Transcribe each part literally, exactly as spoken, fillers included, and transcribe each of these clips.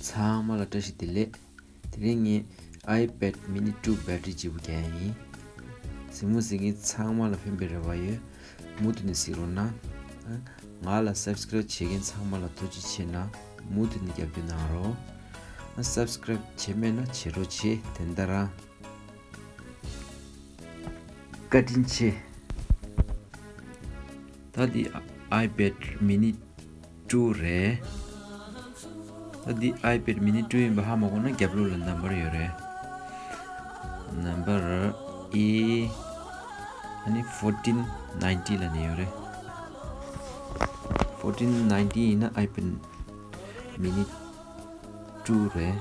ཚང་མ་ལ་བཀྲ་ཤིས་བདེ་ལེགས། དེ་རིང་ངས་iPad mini two battery བརྗེ་པོ་རྒྱག་ཡ་ཡིན། གཟིགས་མོ་གཟིགས་མཁན་ཚང་མ་ལ་ཕན་པའི་རེ་བ་ཡོད། མུ་མཐུད་ནས་གཟིགས་རོགས་གནང་། ང་ལ་subscribe བྱེད་མཁན་ཚང་མ་ལ་ཐུགས་རྗེ་ཆེ་གནང་། མུ་མཐུད་ནས་རྒྱབ་སྐྱོར་གནང་རོགས། subscribe བྱས་མེད་ན་བྱེད་རོགས་བྱེད། དེ་འདྲ་རང་། བཀའ་དྲིན་ཆེ། ད་འདི་iPad mini two རེད། ད་འདི་iPad mini two ཡིན་པ་ཧ་མ་གོ་ན་རྒྱབ་ལོགས་ལ་ནམ་བར་ཡོད་རེད། ནམ་བར་A ཨ་ནི་fourteen ninety ལབ་ནས་ཡོད་རེད། fourteen ninety ཡིན་ན་iPad mini two རེད།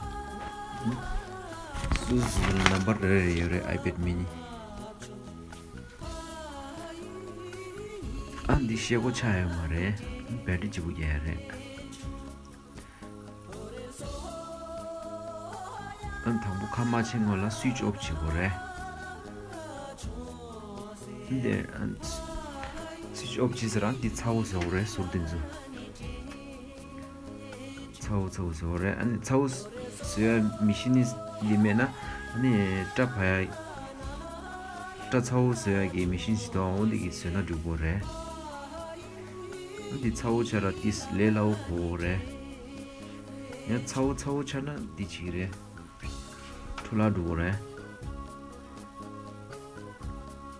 སོ་སོ་ལ་ནམ་བར་རེ་རེ་ཡོད་རེད། iPad mini། ཨ་འདི་ཤེལ་སྒོ་ཆག་ཡོད་མ་རེད། battery བརྗེ་པོ་རྒྱག་ཡ་རེད། ཨ་དང་པོ་ཁ་མ་ཕྱེ་སྔོན་ལ་switch off བྱེད་དགོས་རེད། འདི་ཨ་switch off བྱས་ཟེར་ར་འདི་ཚ་བོ་བཟོ་དགོས་རེད། ཟུར་འདི་ཚོ། ཚ་བོ་ཚ་བོ་བཟོ་རེད། ཨ་ནི་ཚ་བོ་བཟོ་ཡ་machine འདི་མེད་ན་ཨ་ནི་སྐྲ་ཕར་ཡ། སྐྲ་ཚ་བོ་བཟོ་ཡ་གི་machine ཞིག་འདུག་འོ་འདི་གིས་བཟོས་ན་འགྲིག་གི་རེད། ཨ་འདི་ཚ་བོ་ཆགས་ར་ཏིས་ལས་སླ་བོ་གོ་རེད། ཡང་ཚ་བོ་ཚ་བོ་ཆགས་ན་འདི་བྱེད་ཀྱི་རེད། འཕྲོ་བརླག་འགྲོ་གི་རེད།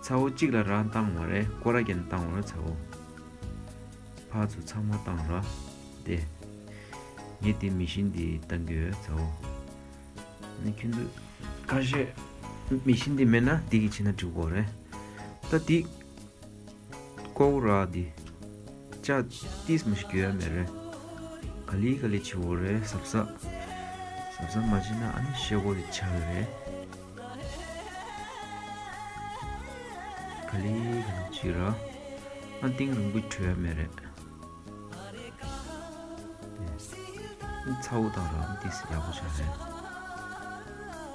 ཚ་བོ་གཅིག་ལ་རང་བཏང་བ་རེད། སྐོར་ར་རྒྱབ་ནས་བཏང་བ་རེད་ཚ་བོ། ཕར་ཚུར་ཚང་མ་བཏང་ར། དེ། ངས་དེ་machine འདི་བཏང་གི་ཡོད་ཚ་བོ། ནི་ཁྱོད་ཚོ་ཁ་ཤས་machine འདི་མེད་ན་འདི་གིས་བྱས་ན་འགྲིག་གི་རེད། ད་འདི་ཀོ་ར་འདི་ལྕགས་ཏིས་མ་ཞིག་རྒྱུ་ཡ་མེད་རེད། ག་ལེ་ག་ལེ་བྱེད་འོ་རེད། གཟབ་གཟབ་གཟབ་གཟབ་མ་བྱས་ན་ཨ་ནི་ཤེལ་སྒོ་འདི་ཆག་ཡོད་རེད། ག་ལེ་ག་ལེ་བྱེད་ར། ཨ་གཏིང་རིང་པོ་བྲོས་ཡ་མེད་རེད། ཚ་བོ་བཏང་ར་ཏིས་ཡག་པོ་ཆགས་རེད།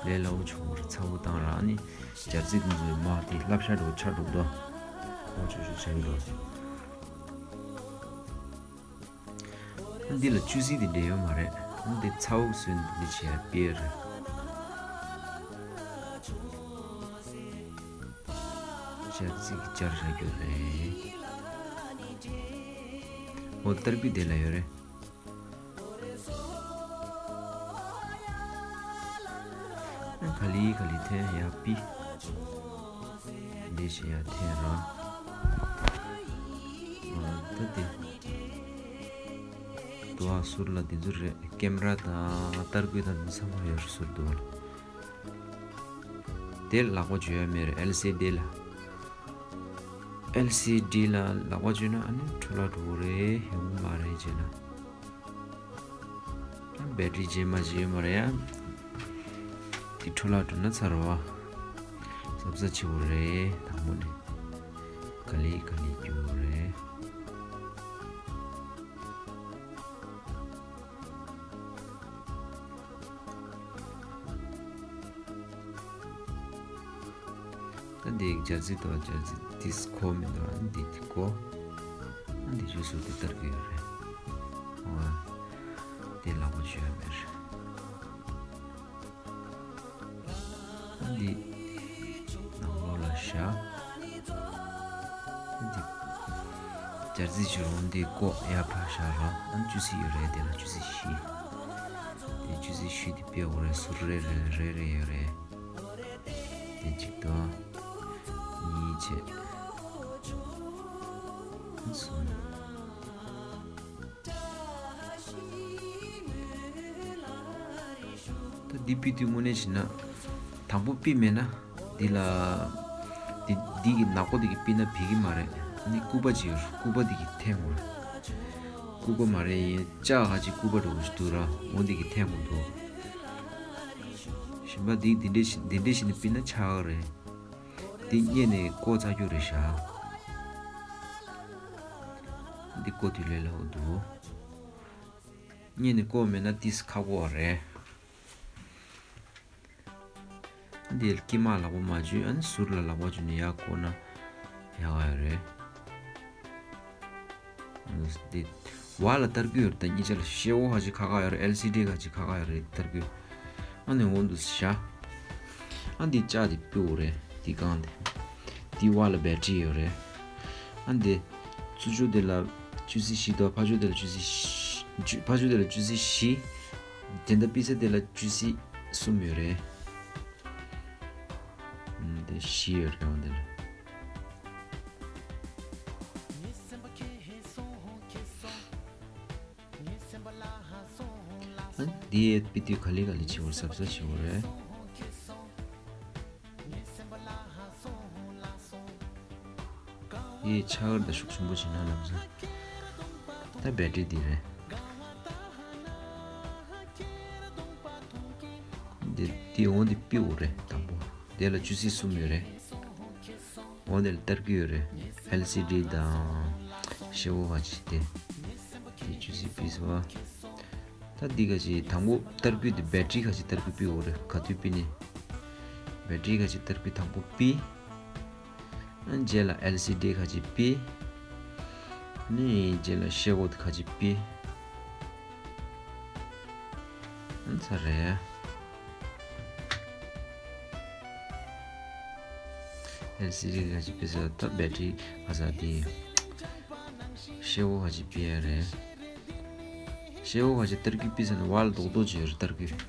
ལས་སླ་བོ་བྱུང་བར་ཚ་བོ་བཏང་ར་ནི་སྦྱར་རྩི་འདི་ཚོའི་མ་དེ་བསླབ་བྱ་འགྲོ་ཆ་འགྲོ་དོ། ཁོ་ཆུ་ཆུ་བྱ་གི་འགྲོ། འདི་ལ་བཅུ་སི་དེ་འདྲ་ཡོད་མ་རེད། འདི་ཚ་བོ་སོན་འདི་བྱས་པའི་རེད། སྦྱར་རྩི་གི་སྦྱར་བྱ་རྒྱུ་རེད། འོ་ཏར་པི་དེ་ལ་ཡོད་རེད། ག་ལེ་ག་ལེ་འཐེན་ཡ་པི། འདི་བྱེད་ཡ་འཐེན་ར། ཨ་ད་དེ། དུ་བ་ཟུར་ལ་འདི་ཚོ་རེད། ཀེམ་ར་དང་ཏར་པི་དང་འདི་ཚང་མ་ཡོད་རེད་ཟུར་དུ་བ་ལ། དེ་ལག་པ་འཇུ་ཡ་མེད་རེད། ཨེལ་སི་ཌི་ལ། ཨེལ་སི་ཌི་ལ་ལག་པ་འཇུས་ན་ཨ་ནི་འཕྲོ་བརླག་འགྲོ་གི་རེད། ཡོང་གི་མ་རེད་བྱས་ན། ཨ་བེ་ཊི་རི་རྗེས་མ་བརྗེ་ཡོད་མ་རེད་ཡ། དེ་འཕྲོ་བརླག་འགྲོ་ན་ཚར་བ། གཟབ་གཟབ་བྱེད་དགོས་རེད་དང་པོ་ནས། ག་ལེ་ག་ལེ་རྒྱུ་རེད། ད་འདི་སྦྱར་རྩི་དང་སྦྱར་རྩི་ཏིས་ཁོ་མི་འདུག་ཨ་འདི་དེ་ཁོ། ཨ་འདི་ཆུ་སོ་དེ་ལྟར་གི་ཡོད་རེད། ཨ་དེ་ལག་པ་ཆུ་ཡོད་མེད་རེད། ཨ་འདི་ནང་ལོགས་ལ་བཞག་ཨ་འདི་སྦྱར་རྩི་ཆུ་རུང་འདི་ཀོ་ཡར་ཕར་བཞག་ར། ཨ་ཆུ་སི་ཡོད་རེད། དེ་ལ་ཆུ་སི་བཞི། དེ་ཆུ་སི་བཞི་དེ་དཔེ་འོ་རེད། ཟུར་རེ་རེ་རེ་རེ་ཡོད་རེད། དེ་གཅིག་དང་། གཉིས་བྱས། གསུམ། ད་འདི་པི་དུས་དངོས་གནས་བྱས་ན། དང་པོ་པི་མེད་ན། འདི་ལ། འདི་འདི་གི་ནག་པོ་འདི་གི་པི་ན་བི་གི་མ་རེད། ཨ་ནི་སྐུད་པ་ཅིག་ཡོད། སྐུད་པ་འདི་གི་འཐེན་དགོས། སྐུད་པ་མ་རེད་ཡིན་ལྕགས་ཁ་ཅིག་སྐུད་པ་འདྲ་བོ་ཞིག་འདུག་ར། འོ་འདི་གི་འཐེན་དགོས་འདུག་གཞན་པ་འདི་འདི་འདྲས་ཤི་འདི་འདྲས་ཤི་ནས་པི་ན་ཆག་གི་རེད། འདི་སྔོན་ནས་བཀོག་ཚར་རྒྱུ་རེད་ཤག་འདི་བཀོག་དུས་ལས་སླ་བོ་འདུག་སྔོན་ནས་བཀོག་མེད་ན་ཏིས་ཁག་པོ་བ་རེད། འདི་དཀྱིལ་མ་ལག་པ་མ་འཇུས། ཨ་ནི་ཟུར་ལ་ལག་པ་འཇུས་ནས་ཡར་བཀོག་ན་ཡག་ག་ཡོད་རེད། འདི་ བ་ལ་ཏར་སྐུད་ཡོད་རེད། ད་གཉིས་ཆ་ལ་ཤེལ་སྒོ་ཁ་ཅིག་ཁ་ཁ་ཡོད་རེད། ཨེལ་སི་ཌི་ཁ་ཅིག་ཁ་ཁ་ཡོད་རེད། ཏར་སྐུད། ཨ་ནི་འོ་འདུག་བཞག་ཨ་འདི་ལྕགས་དེ་ཕུད་འོ་རེད། འདི་གང་དེ། འདི་བ་ལ་བེ་ཊི་རི་ཡོད་རེད། ཨ་འདི་ཚུར་ཕྱོགས་དེ་ལ་ཅུ་སི་བཞི་དང་ཕར་ཕྱོགས་དེ་ལ་ཅུ་སི་བཞི། ཕར་ཕྱོགས་དེ་ལ་ཅུ་སི་བཞི། དེ་འདྲ་པི་ས་དེ་ལ་ཅུ་སི་གསུམ་ཡོད་རེད། ཨ་འདི་བཞི་ཡོད་རེད། འོ་འདི་ལ། ཨ་འདི་ཡས་པི་དུས་ག་ལེ་ག་ལེ་བྱེད་པར་གཟབ་གཟབ་བྱེད་དགོས་རེད། ཡས་ཆག་ད་ཤུགས་ཆེན་པོ་བྱེད་ན་ལམ་སང་། ད་བེ་ཊི་རི་འདི་རེད། འདི་འདི་འོ་འདི་པི་འོ་རེད། དང་པོ་དེ་ལ་ཅུ་སི་གསུམ་ཡོད་རེད། འོ་དེ་ལ་ཏར་སྐུད་ཡོད་རེད། ཨེལ་སི་ཌི་དང་ཤེལ་སྒོ་ཁ་ཅིག་དེ། དེ་ཅུ་སི་པི་ས་བ། ད་འདི་ཁ་ཅིག་དང་པོ་ཏར་སྐུད་དེ་བེ་ཊི་རི་ཁ་ཅིག་ཏར་སྐུད་པི་འོ་རེད། ག་དུས་པི་ནི། བེ་ཊི་རི་ཁ་ཅིག་ཏར་སྐུད་དང་པོ་པི། ཨ་རྗེས་ལ་ཨེལ་སི་ཌི་ཁ་ཅིག་པི། ནི་རྗེས་ལ་ཤེལ་སྒོ་དེ་ཁ་ཅིག་པི། ཨ་ཚར་རེད། ཨེལ་སི་ཌི་ཁ་ཅིག་པི་ས། ད་བེ་ཊི་རི་ཁ་ས་དེ། ཤེལ་སྒོ་ཁ་ཅིག་པི་ཡ་རེད། ཤེལ་སྒོ་ཁ་ཅིག་ཏར་སྐུད་པི་ས་ནི་བ་ལ་རྡོག་རྡོག་ཅིག་ཡོད་རེད། ཏར་སྐུད།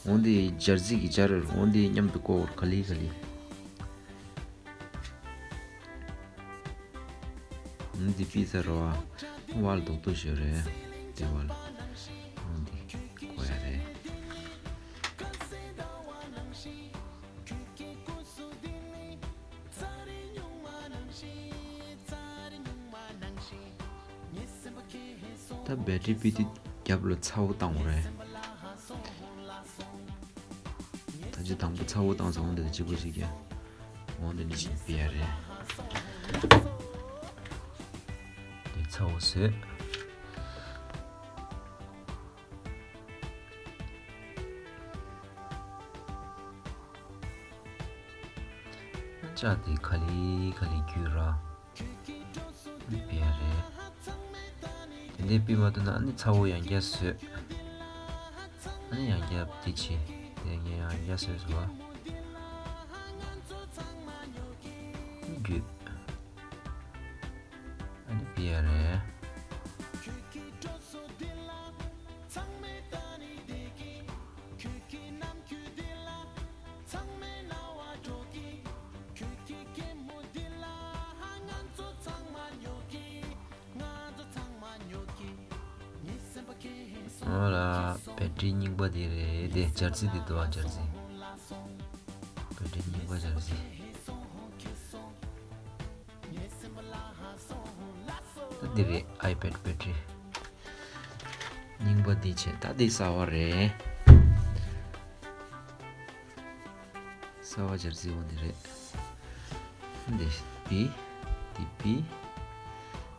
འོ་འདི་སྦྱར་རྩི་གི་སྦྱར་རེད། འོ་འདི་མཉམ་དུ་བཀོག་ག་ལེ་ག་ལེ། འདི་པི་ས་རོ་ཨ། བ་ལ་རྡོག་རྡོག་ཞིག་རེད། འདི་བ་ལ། འདི་གོ་ཡ་རེད། ད་བེ་ཊི་རི་པི་དེ་རྒྱབ་ལ་ཚ་བོ་བཏང་བ་རེད། ད་ཅི་དང་པོ་ཚ་བོ་བཏང་སོང་། འོ་འདི་ལ་གཅིག་པ་ཞིག་གི། འོ་འདི་ལ་གཅིག་པི་ཡ་རེད། འདི་ཚ་བོ་བཟོས། ལྕགས་དེ་ག་ལེ་ག་ལེ་བརྒྱུས་ར། པི་ཡ་རེད། དེ་འདྲའི་པི་མ་ཐུབ་ན་ཨ་ནི་ཚ་བོ་ཡང་བསྐྱར་བཟོས། ཨ་ནི་ཡང་བསྐྱར་དེ་བྱས། དེ་ངས་ཡང་བསྐྱར་བཟོས་སོང་བ། བརྒྱུས། ཨ་ནི་པི་ཡ་རེད། འོ་ལ་བེ་ཊི་རི་རྙིང་པ་དེ་རེད། དེ་སྦྱར་རྩི་དེ་འདུག་ཨ། སྦྱར་རྩི། བེ་ཊི་རི་རྙིང་པ་སྦྱར་རྩི། ད་འདི་རེད། ཨའི་པེཌ་བེ་ཊི་རི་རྙིང་པ་འདི་བྱས། ད་འདི་གསར་བ་རེད། གསར་བ་སྦྱར་རྩི་བོ་འདི་རེད། འདི་པི། འདི་པི།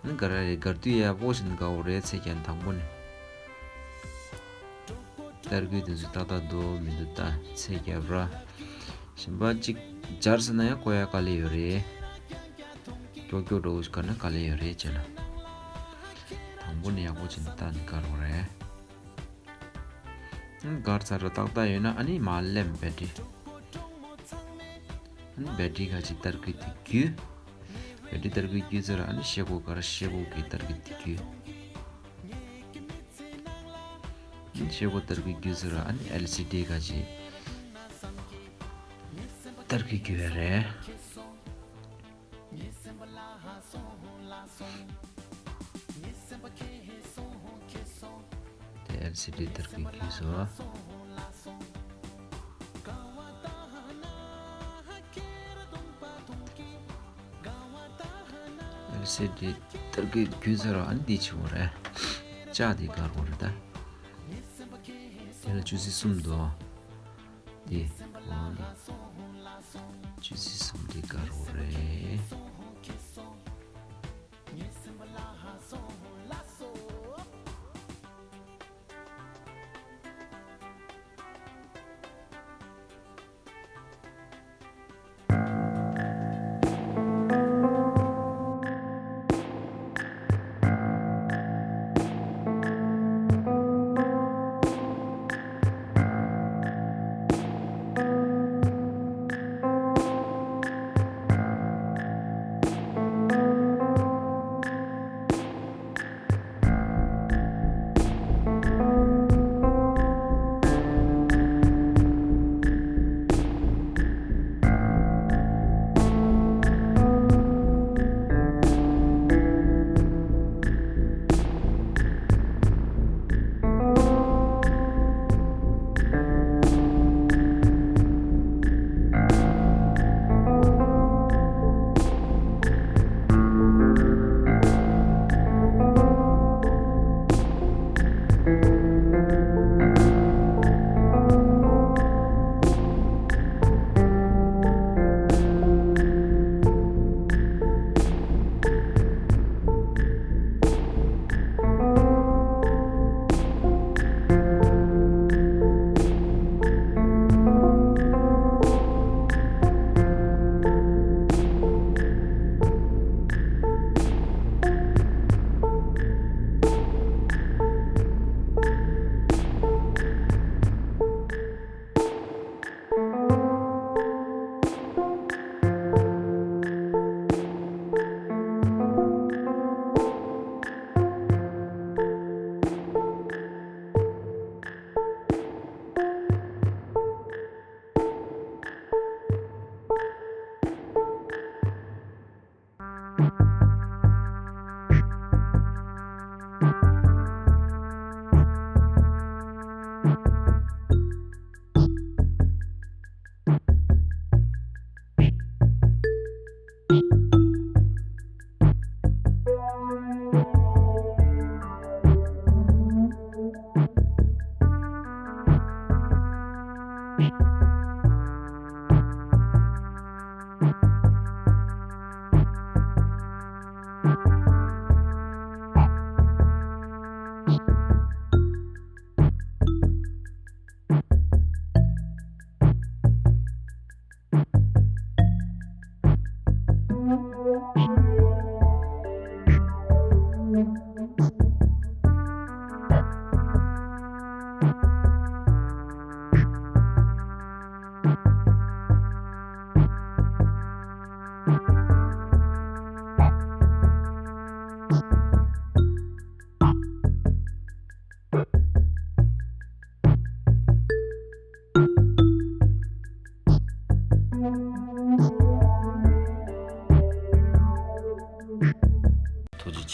ཨ་ནི་དགར་ར་རེད། དགར་དུས་ཡག་པོ་ཞིག་དགའ་བོ་རེད། ཚད་བརྒྱབ་དང་པོ་ནས། ཏར་སྐུད་དེ་ཚོ་ཏག་ཏག་འདུག་མི་འདུག་ད་ཚད་བརྒྱབ་ར། གཞན་པ་གཅིག་སྦྱར་ཟེར་ན་ཡང་བཀོག་ཡ་དཀའ་ལས་ཡོད་རེད། ཀྱོག་ཀྱོག་འདྲ་བོ་ཞིག་དགར་ན་དཀའ་ལས་ཡོད་རེད་བྱས་ན། དང་པོ་ནས་ཡག་པོ་བྱས་ནས་ཏག་ནས་དགར་དགོས་རེད། ཨ་ནི་དགར་ཚར་ར་ཏག་ཏག་ཡོད་ན་ཨ་ནི་མར་ལེན། བེ་ཊི་རི། ཨ་ནི་བེ་ཊི་རི་ཁ་ཅིག་ཏར་སྐུད་དེ་བརྒྱུས། བེ་ཊི་རི་ཏར་སྐུད་བརྒྱུས་ཚར་ར་ཨ་ནི་ཤེལ་སྒོ་དགར། ཤེལ་སྒོ་གི་ཏར་སྐུད་དེ་བརྒྱུས། ཤེལ་སྒོ་ཏར་སྐུད་བརྒྱུས་ཚར་ར་ཨ་ནི་ཨེལ་སི་ཌི་ཁ་ཅིག་ཏར་སྐུད་བརྒྱུས་ཡ་རེད། དེ་ཨེལ་སི་ཌི་ཏར་སྐུད་བརྒྱུས་སོང་། ཨེལ་སི་ཌི་ཏར་སྐུད་བརྒྱུས་ཚར་ར་ཨ་ནི་འདི་བྱེད་དགོས་རེད། ལྕགས་འདི་དགར་དགོས་རེད་ད། དེ་ལ་ཅུ་སི་གསུམ་འདུག་འདི། འོ་འདི། ཅུ་སི་གསུམ་འདི་དགར་དགོས་རེད།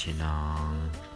ཞེ་ན།